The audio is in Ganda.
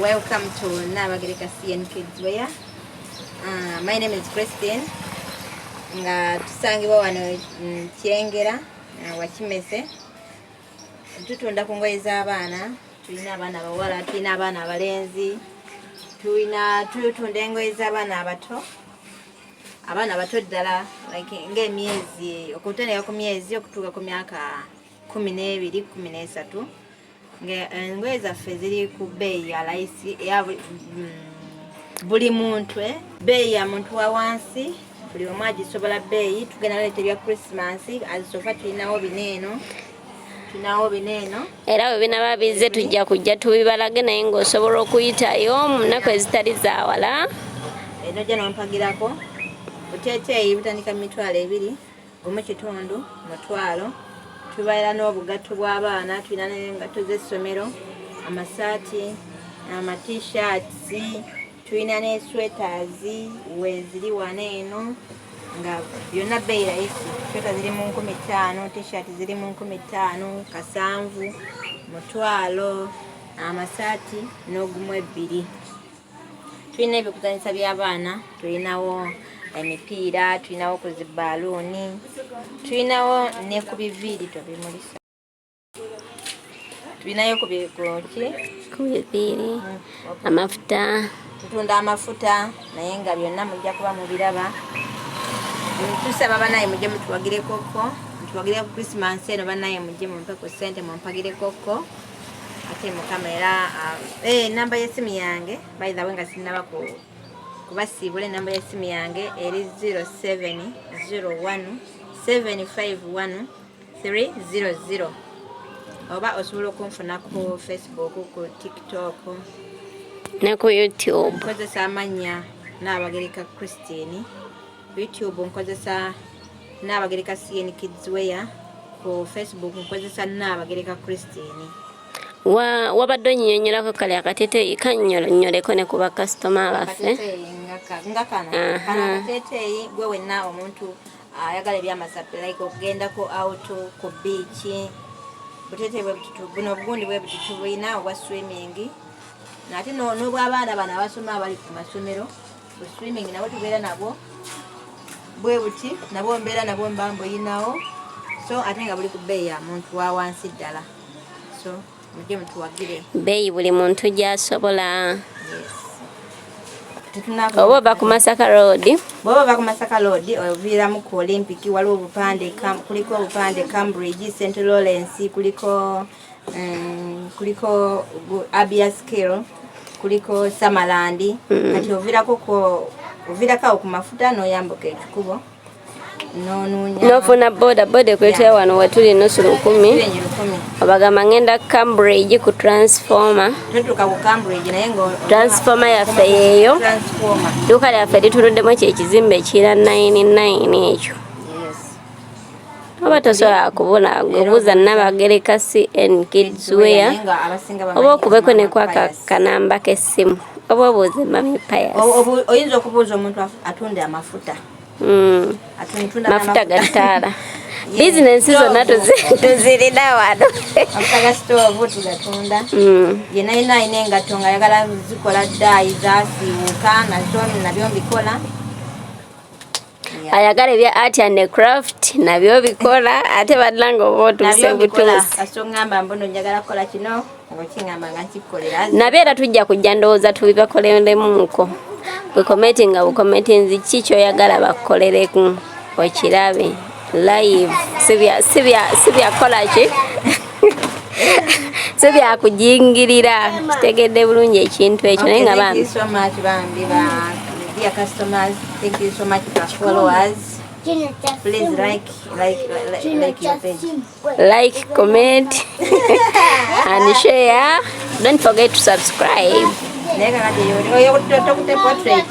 Welcome to Nabagereka CN Kids Wear. My name is Christine. Nga tusangibwa wano Kyengera, Wakimese. Tutunda ku ngoye z'abaana. Tulina abaana abawala, tulina abaana abalenzi. Tulina tutunda engoye z'abaana abato. Abaana abato ddala, like ng'emyezi, okutandika ku myezi okutuuka ku myaka 12, 13. Nga engoye zaffe ziri ku bbeeyi ya layisi eya buli muntu, bbeeyi ya muntu wa wansi, buli omu agisobola bbeeyi. Tugenda leeta ebya Christmas. So far tulinawo bino eno, tulinawo bino eno. Era bwe binaba bizze, tujja kujja tubibalage, naye ng'osobola okuyitayo mu nnaku ezitali zaawala. Eno ojja nompagirako. Buteeteeyi butandika mu 20,000, 1.5, 1,000. Tubeera n'obugatto bw'abaana, tulina n'engatto z'essomero, amasaati, ama T-shirts, tulina ne sweaters weeziri wano eno, nga byonna bbeeyi rahisi. Sweater ziri mu 5,000, T-shirt ziri mu 5,000, 700, 1,000, amasaati n'ogumu ebbiri. Tulina ebyokuzanyisa by'abaana, tulinawo emipiira, tulinawo ku zibaaluuni, tulinawo ne ku biviiri tobimulisa, tulinayo ku ki? Ku biviiri, amafuta. Tutunda amafuta, naye nga byonna mujja kuba mubiraba. Tusaba banaye mujje mutuwagirekoko, mutuwagire ku Christmas eno. Banaye mujje mumpe ku ssente, mumpagirekoko. Ate Mukama era namba y'essimu yange, by the way, nga sinnaba kubasiibula, enamba y'essimu yange eri 0701 751 300, oba osobola okunfuna ku Facebook, ku TikTok ne ku YouTube. Nkozesa amannya Naabagereka Christine. YouTube nkozesa Naabagereka CN Kids Wear, ku Facebook nkozesa Naabagereka Christine. Wabadde onyinyonnyolako kale akateeteeyi, kannyonnyoleko ne ku bakasitoma baffe. Akateeteeyi nga kano. Kano akateeteeyi, gwe wenna omuntu ayagala ebyamasape, like okugendako out ku beach, buteeteeyi bwe bututu buno, obugundi bwe bututu bulina obwa swimming, ate n'obw'abaana bano abasoma, abali ku masomero, bu swimming nabwo tubeera nabwo bwe buti, nabwo mbeera nabwo, mba mbuyinawo. So ate nga buli ku bbeeyi ya muntu wa wansi ddala, so mujje mutuwagire. Bbeeyi buli muntu gy'asobola. Yes. Oba ova ku Masaka Road. Bw'oba ova ku Masaka Road, oviiramu ku Olympic, waliwo obupande, kuliko obupande Cambridge, St Lawrence, kuliko kuliko Abia Skill, kuliko Samaland. Kati oviirako oviirako awo ku mafuta n'oyambuka ekikubo n'onuunya. N'ofuna boda boda ekuleetera wano wetuli, nusu lukumi. Siringi 1,000. Obagamba ngenda Cambridge ku transformer. Totuuka ku Cambridge, naye nga Transformer yaffe yeeyo. Transformer. Dduuka lyaffe litunuddemu kyekizimbe ekira 99 ekyo. Yes. Oba tosobola kubula, gwebuuza Nabagereka CN Kids Wear, Naye nga abasinga bamanyi oba okubeko ne Mama kwaka Pius. Kanamba k'essimu, oba obuuze Mami Pius. Oyinza okubuuza omuntu atunda amafuta. Atunda Mafuta n'amafuta. Ga ttaala. Bizinensi zonna tuzirina wano. Amafuta ga sitoovu tugatunda. Yenna yenna alina engatto nga ayagala zikola dye, zasiiwuuka, nazo nabyo mbikola. Yeah. Ayagala ebya art and craft nabyo bikola, ate bannange oba otuuse Nabyo mbikola. butuusi. Kasita oŋŋamba mbuno njagala kukola kino, ngaokiŋŋamba nga nkikolera. Nabyo era tujja kujja, ndowooza tubibakoleremuko. Bwe commentinga bu commentinzi ki kyoyagala bakukolereko, okirabe live. Si byakola ki, si byakujingirira. Kitegedde bulungi ekintu ekyo, naye nga Okay, thank bambi. you so much, bambi ba dear customers. Thank you so much for followers. Please like your page. Like, comment and share. Don't forget to subscribe. Naye kakati oyo tokute portrait.